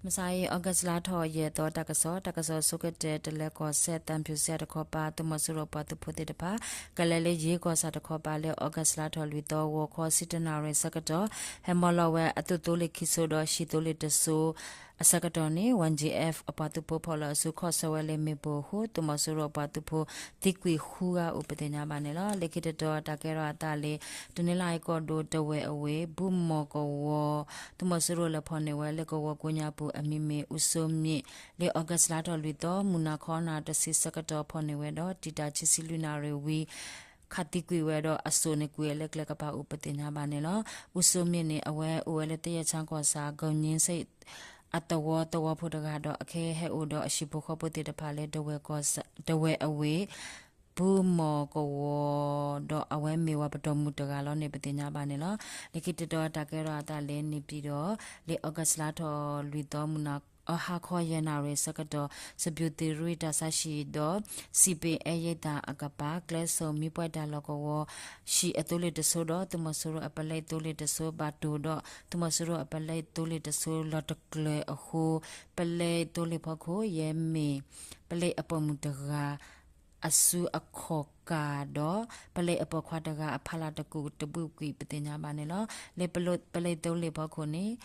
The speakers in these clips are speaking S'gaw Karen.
မုၢ်ဆါအံၤ August လါထီၣ်ယဲၢ်သီ တၢ်ကစီၣ်, တၢ်ကစီၣ်အဆိကတၢၢ် တလဲၤကီၢ်စဲၣ် သံဖြူဇရပ် တခီပၤ သုးမီၤစိရိၤပှၤသုးဖိသ့ၣ်တဖၣ် ကလဲၤလၢယ့ကီၢ်ဆၣ်တခီပၤ လၢ August လါထီၣ်လွံၢ်သီ ဂီၤခီ ဆံတၢနၣ်ရံၣ်အဆၢကတီၢ် ဟဲမီလီၤဝဲအသုးသိလ့ၣ်ခံစိဒီး ဟံၣ်သိလ့ၣ်တစိၤ အဆၢကတီၢ်န့ၣ် Y G F အပှၤသုးဖိဖီၣ်လီၤအစု ခီၣ်ဆၢဝဲလၢမ့ၣ်ပိၢ်အဃိ သုးမီၤစိရိၤအပှၤသုးဖိသံကွံာ်ဃုဂၤအိၣ်ပသ့ၣ်ညါဘၣ်န့ၣ်လီၤ. လၢခံတတီၤတၢ်ကဲထီၣ်အသးလၢ တနီသရံၣ်ကီၢ်ဒိၣ် တဝဲၢ်အဝ့ၢ် ဘုမီၢ်ကဝီၤ သုးမီၤစိရိၤလဲၤဖီၣ်န့ၢ်ဝဲလၢကဝီၤကိးညါပူၤအမံၤမ့ၢ် အူစိမ့ၣ် လၢ August လါထီၣ်လွံၢ်သီ မုၢ်နၤခီနၣ်ရံၣ်တဆံဆၢကတီၢ်ဖီၣ်န့ၢ်ဝဲဒီး တံာ်တာ်ခံဆံလွံၢ်နၣ်ရံၣ်ဝံၤ ခးသံကွံာ်ဝဲဒီးအစိၣ်န့ၣ် ကွံာ်ဝဲလၢကျဲကပၤအိၣ်ပသ့ၣ်ညါဘၣ်န့ၣ်လီၤ. အူစိမ့ၣ်န့ၣ် အဝဲအိၣ်ဝဲလၢသယဲၣ်ချါကီၢ်ဆၣ် ကီၢ်ည့စ့ၣ် အသဝီသဝီဖိတဂၤဒီး အခဲဟဲအိၣ်ဒီးအဟံၣ်ဖိဃီဖိသ့ၣ်တဖၣ်လၢ တဝဲၢ်အဝ့ၢ် ဘုမီၢ်ကဝီၤ ဒီးအဝဲမ့ၢ်ဝဲပတီၢ်မုၢ်တဂၤလီၤန့ၣ် ပသ့ၣ်ညါဘၣ်န့ၣ်လီၤ. လၢခံတတီၤတၢ်ကဲထီၣ်အသးလၢ နေပြည်တော် လၢ August လါထီၣ်လွံၢ်သီ မုၢ်နၤ အဟါခီယဲၢ်နၣ်ရံၣ်ဆၢကတီၢ် စပူၤသံရံၣ်တၢ်ဆါဟံၣ်ဒီး စံးပ့ၤအဲၣ်ယဲၢ်တၢ်အကပၤ ကျဲစိၣ်မံပှဲၤတၢ်လီၢ်ကဝီၤ ဟံၣ်အသိလ့ၣ်တစိၤဒီး သုးမီၤစိရိၤအပလဲသိလ့ၣ်တစိၤ ဘၣ်တိၢ်ဒီး သုးမီၤစိရိၤအပလဲသိလ့ၣ်တစိၤ လီၤတကျၢၤအဃိ ပလဲသိလ့ၣ်ဖီခိၣ် ယဲမ့ၢ် ပလဲအပိာ်မုၣ်တဂၤ အစုအခီၣ်ကၢ်ဒီး ပလဲအပိာ်ခွါတဂၤအဖီလာ်တကူာ်တဘုၣ်ကွံာ်ပသ့ၣ်ညါဘၣ်န့ၣ်လီၤ. လၢပလဲသိလ့ၣ်ဖီခိၣ်န့ၣ်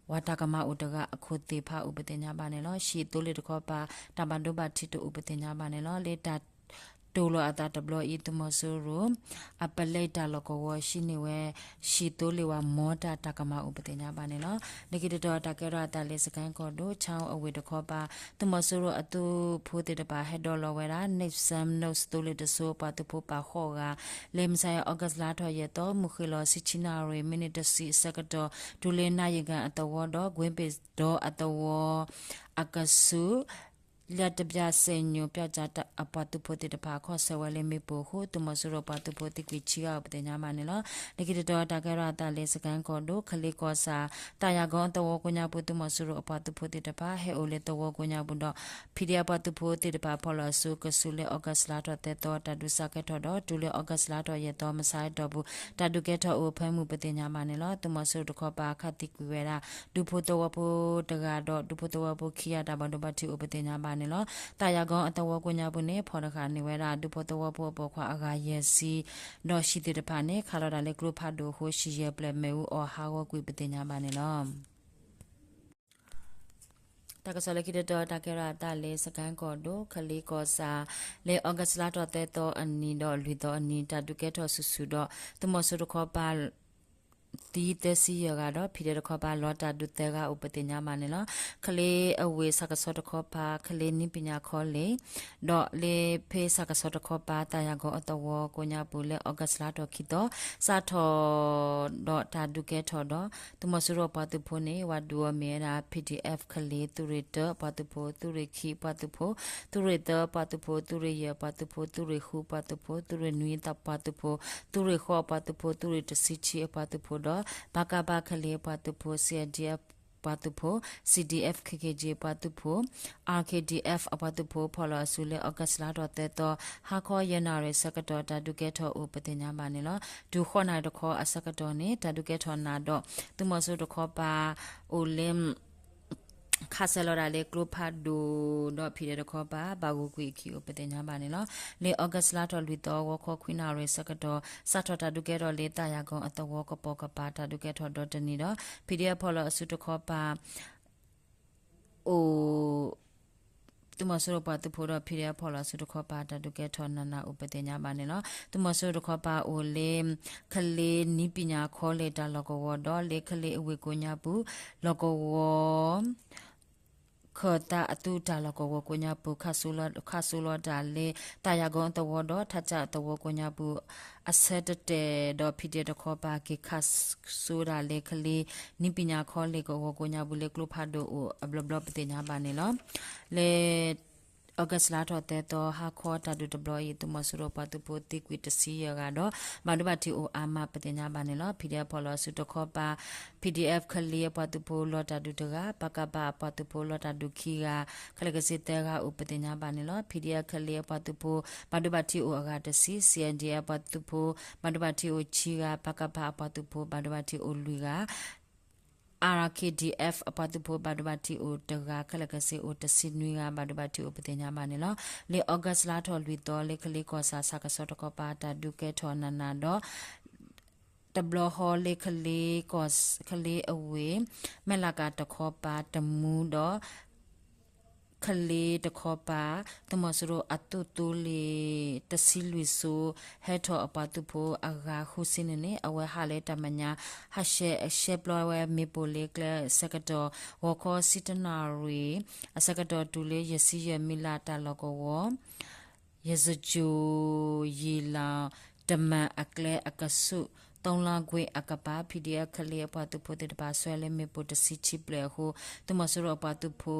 ပှၤတၢ်ကမၣ်အိၣ်တဂၤအခိၣ်သ့ၣ်ဖးအိၣ်ပသ့ၣ်ညါဘၣ်န့ၣ်လီၤ. ဟံၣ်သိလ့ၣ်တခီပၤ တၢ်ဘၣ်ဒိဘၣ်ထံးတအိၣ်ပသ့ၣ်ညါဘၣ်န့ၣ်လီၤ. လၢတၢ်တိၢ်လီၤအသးတဘျီအံၤ သုးမီၤစိရိၤ အပလဲတၢ်လီၢ်ကဝီၤဟံးန့ၢ်ဝဲ ဟံၣ်သိလ့ၣ်ဝဲ မီတၢ်တၢ်ကမၣ်အိၣ်ပသ့ၣ်ညါဘၣ်န့ၣ်လီၤ. လၢခံတတီၤတၢ်ကဲထီၣ်အသးလၢ စကဲၣ်ကီၢ်ဒိၣ် ခၠၣ်အဝ့ၢ်တခီပၤ သုးမီၤစိရိၤအသုးဖိသ့ၣ်တဖၣ်ဟဲဒိးလီၤဝဲဒၣ် နံၣ်စၢမ်နိၣ်သိလ့ၣ်တစိၤ ပှၤသုးဖိပာ်ဃုာ်ဂၤ လၢမုၢ်ဆါအံၤ August လါထီၣ်ယဲၢ်သီ မုၢ်ဃ့ၢ်လီၤဆံဆံနၣ်ရံၣ် မံးနံးတဆံအဆၢကတီၢ် တုၤလၢနၢ်ယံၤကၣ်အသဝီဒီး ကွ့ပ့ၤဒီအသဝီ အကဆူး လၢတဘျၣ်စဲညိၣ် ပျီကၠၣ်အပှၤသုးဖိသ့ၣ်တဖၣ် ခီၣ်ဆၢဝဲလၢမ့ၣ်ပိၢ်အဃိ သုးမီၤစိရိၤပှၤသုးဖိသံကွံာ်ဆံဂၤအိၣ်ပသ့ၣ်ညါဘၣ်န့ၣ်လီၤ. လၢခံတတီၤတၢ်ကဲထီၣ်အသးလၢ စကဲၣ်ကီၢ်ဒိၣ် ကလ့ကီၢ်ဆၣ် တၢ်ယၤကီအသဝီကိးညါပူၤ သုးမီၤစိရိၤအပှၤသုးဖိသ့ၣ်တဖၣ် ဟဲအိၣ်လၢသဝီကိးညါပူၤဒီး ဖံးဒံးအပှၤသုးဖိသ့ၣ်တဖၣ် ဖီၣ်လီၤအစုကဆူးလၢ August လါထီၣ်သၢသီ တၢ်ဒုးစးကဲထီၣ်ဒီး တုၤလၢ August လါထီၣ်ယဲၢ်သီ မုၢ်ဆါအံၤတီၢ်ပူၤ တၢ်ဒုးကဲထီၣ်အိၣ်အဖၢမုၢ်ပသ့ၣ်ညါဘၣ်န့ၣ်လီၤ. သုးမီၤစိရိၤတခီပၤ ခးသံကွံာ်ဝဲဒၣ် ဒူဖိသဝီဖိတဂၤဒီး ဒူဖိသဝီဖိခံဂၤ တၢ်ဘၣ်ဒိဘၣ်ထံးအိၣ်ပသ့ၣ်ညါဘၣ်န့ၣ်လီၤ. တၢ်ယၤကီအသဝီကိးညါပူၤန့ၣ် ဖီၣ်တဃာ်န့ၢ်ဝဲဒၣ် ဒူဖိသဝီဖိအပိာ်ခွါအဂၤယဲၢ်ဆံ ဒီးဟံၣ်သ့ၣ်တဖၣ်န့ၣ် ခးလီၤတၢ်လၢကျိဖးဒိၣ်အဃိ ဟံၣ်ယဲၢ်ဖျၢၣ်မ့ၣ်အူအီၣ်ဟးဂီၤကွံာ်ပသ့ၣ်ညါဘၣ်န့ၣ်လီၤ. တၢ်ကစီၣ်လၢခံတတီၤ တၢ်ကဲထီၣ်အသးလၢ စကဲၣ်ကီၢ်ဒိၣ် ကလ့ကီၢ်ဆၣ် လၢ August လါထီၣ်သၢသီအနံၤဒီးလွံၢ်သီအနံၤ တၢ်ဒုးကဲထီၣ်ဆူၣ်ဆူၣ်ဒီး သုးမီၤစိရိၤတခီပၤ သံသၢဆံယဲၢ်ဂၤဒီး ဖံးဒံးတခီပၤ လီၤတၢ်ဒုးသၢဂၤအိၣ်ပသ့ၣ်ညါဘၣ်န့ၣ်လီၤ. ကလ့အဝ့ၢ်ဆၣ်ကဆီတခီပၤ ကလ့နည်းပညာ college ဒီးလၢဖဲဆၣ်ကဆီတခီပၤ တၢ်ယၤကီအသဝီကိးညါပူၤလၢ August လါထီၣ်ခံသီ စးထီၣ်ဒီးတၢ်ဒုးကဲထီၣ်ဒီး သုးမီၤစိရိၤအပှၤသုးဖိန့ၣ် ဝၤဒုးအီၤမ့ၢ်ဝဲဒၣ် P D F ကလ့ သုးရ့ၣ်တၢအပှၤသုးဖိ သုးရ့ၣ်ခံအပှၤသုးဖိ သုးရ့ၣ်သၢအပှၤသုးဖိ သုးရ့ၣ်ယဲၢ်အပှၤသုးဖိ သုးရ့ၣ်ဃုအပှၤသုးဖိ သုးရ့ၣ်နွံအပှၤသုးဖိ သုးရ့ၣ်ဃိးအပှၤသုးဖိ သုးရ့ၣ်တဆံခံအပှၤသုးဖိဒီး ပကဖ ကလ့အပှၤသုးဖိ C I D F ပှၤသုးဖိ C D F K K G အပှၤသုးဖိ R K D F အပှၤသုးဖိ ဖီၣ်လီၤအစုလၢ August လါထီၣ်သၢသီ ဟါခီယဲၢ်နၣ်ရံၣ်ဆၢကတီၢ် တၢ်ဒုးကဲထီၣ်အိၣ်ပသ့ၣ်ညါဘၣ်န့ၣ်လီၤ. တုၤဃိးနၣ်ရံၣ်တခီအဆၢကတီၢ်န့ၣ် တၢ်ဒုးကဲထီၣ်နၤဒီး သုးမီၤစိရိၤတခီပၤ အိၣ်လၢ ခးဆဲးလီၤဒၣ်လၢကျိဖးဒိၣ်ဒီး ဖံးဒံးတခီပၤ ဘၣ်ဂုာ်ကွံာ်အခံအိၣ်ပသ့ၣ်ညါဘၣ်န့ၣ်လီၤ. လၢ August လါထီၣ်လွံၢ်သီ ဂီၤခီခွံနၣ်ရံၣ်ဆၢကတီၢ် စးထီၣ်တၢ်ဒုးကဲထီၣ်လၢ တၢ်ယၤကီအသဝီကပိာ်ကပၤ တၢ်ဒုးကဲထီၣ်ဒီတနံၤဒီး ဖံးဒံးအဖီၣ်လီၤအစုတခီပၤ အိၣ် သုးမီၤစိရိၤပှၤသုးဖိဒီး ဖံးဒံးအဖီၣ်လီၤအစုတခီပၤ တၢ်ဒုးကဲထီၣ်နးနးအိၣ်ပသ့ၣ်ညါဘၣ်န့ၣ်လီၤ. သုးမီၤစိရိၤတခီပၤအိၣ်လၢ ကလ့နည်းပညာ college တၢ်လီၢ်ကဝီၤဒီး လၢကလ့အဝ့ၢ်ကိးညါပူၤ လီၢ်ကဝီၤ ခၢၣ်သးအသုးတၢ်လီၢ်ကဝီၤကိးညါပူၤ ခးစိလီၤတၢ်လၢ တၢ်ယၤကီအသဝီဒီး ထးစၢ်အသဝီကိးညါပူၤ အဆၢတတဲာ်ဒီး ဖံးဒံးတခီပၤ က့ၤခးစိဒၣ်လၢ ကလ့နည်းပညာ college ကဝီၤကိးညါပူၤလၢကျိဖးဒိၣ်အိၣ်အဘျီဘျီပသ့ၣ်ညါဘၣ်န့ၣ်လီၤ. လၢ August လါထီၣ်သၢသီ ဟါခီတၢ်ဒုးတဘျီအံၤ သုးမီၤစိရိၤပှၤသုးဖိသံကွံာ်တဆံယဲၢ်ဂၤဒီး ဘၣ်ဒိဘၣ်ထံးအိၣ်အါမးပသ့ၣ်ညါဘၣ်န့ၣ်လီၤ. PDF ဖီၣ်လီၤအစုတခီပၤ PDF ကလ့အပှၤသုးဖိလီၤတၢ်ဒုးတဂၤ, ပကဖ အပှၤသုးဖိလီၤတၢ်ဒုးခံဂၤ, ခဲလၢာ်ကဆ့သၢဂၤအိၣ်ပသ့ၣ်ညါဘၣ်န့ၣ်လီၤ. PDF ကလ့အပှၤသုးဖိ ဘၣ်ဒိဘၣ်ထံးအိၣ်အဂၤတဆံ, CNDF အပှၤသုးဖိ ဘၣ်ဒိဘၣ်ထံးအိၣ်ဆံဂၤ, ပကဖ အပှၤသုးဖိ ဘၣ်ဒိဘၣ်ထံးအိၣ်လွံၢ်ဂၤ R K D F အပှၤသုးဖိဘၣ်ဒိဘၣ်ထံးအိၣ်တဂၤ ခဲလၢာ်ခဲဆ့အိၣ်တဆံနွံဂၤ ဘၣ်ဒိဘၣ်ထံးအိၣ်ပသ့ၣ်ညါဘၣ်န့ၣ်လီၤ. လၢ August လါထီၣ်လွံၢ်သီ လၢကလ့ကီၢ်ဆၣ် ဆၣ်ကဆီတခီပၤတၢ်ဒုးကဲထီၣ်နးနးဒီး တဘျီဃီလၢကလ့ကီၢ် ကလ့အဝ့ၢ် မဲၢ်လးကၤတခီပၤတမူဒီး ကလ့တခီပၤ သုးမီၤစိရိၤအသုးသိလ့ၣ်တဆံလွံၢ်စိၤ ဟဲထီၣ်အပှၤသုးဖိအဂၤဃုဆံန့ၣ်န့ၣ် အဝဲဟးလၢတၢ်မဲာ်ညါ ဟးရှဲရှဲပျီဝဲမ့ၣ်ပိၢ်လၢကျဲအဆၢကတီၢ် ဂီၤခီဆံတနၣ်ရံၣ် အဆၢကတီၢ်တုၤလၢယဲၢ်ဆံယဲၢ်မံးလးတၢ်လီၢ်ကဝီၤ ယစကြို ရေလမ်း တမံၤအကျဲအကဆူး သုံးလမ်းကွေ့အကပၤ P D F ကလ့အပှၤသုးဖိသ့ၣ်တဖၣ် ဆွဲလၢမ့ၣ်ပိၢ်တဆံခံဖျၢၣ်အဃိ သုးမီၤစိရိၤအပှၤသုးဖိ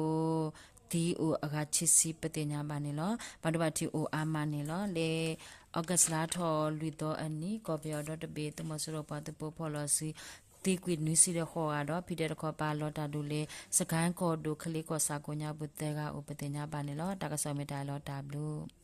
သံအိၣ်အဂၤခံဆံပသ့ၣ်ညါဘၣ်န့ၣ်လီၤ. ဘၣ်ဒိဘၣ်ထံးအိၣ်အါမးန့ၣ်လီၤ. လၢ August လါထီၣ်လွံၢ်သီအနံၤ ကီၢ်ပယီၤဒီတဘ့ၣ် သုးမီၤစိရိၤပှၤသုးဖိဖီၣ်လီၤစု သံကွံာ်နွံဆံဒီးဃိးဂၤဒီး ဖံဒဲးတခီပၤလီၤတၢ်ဒုးလၢ စကဲၣ်ကီၢ်ဒိၣ် ကလ့ကီၢ်ဆၣ်ကိးညါပူၤသၢဂၤအိၣ်ပသ့ၣ်ညါဘၣ်န့ၣ်လီၤ. တၢ်ကစီၣ်မ့ၢ်တၢ်အံၤလီၤ တၢ်ဘျုး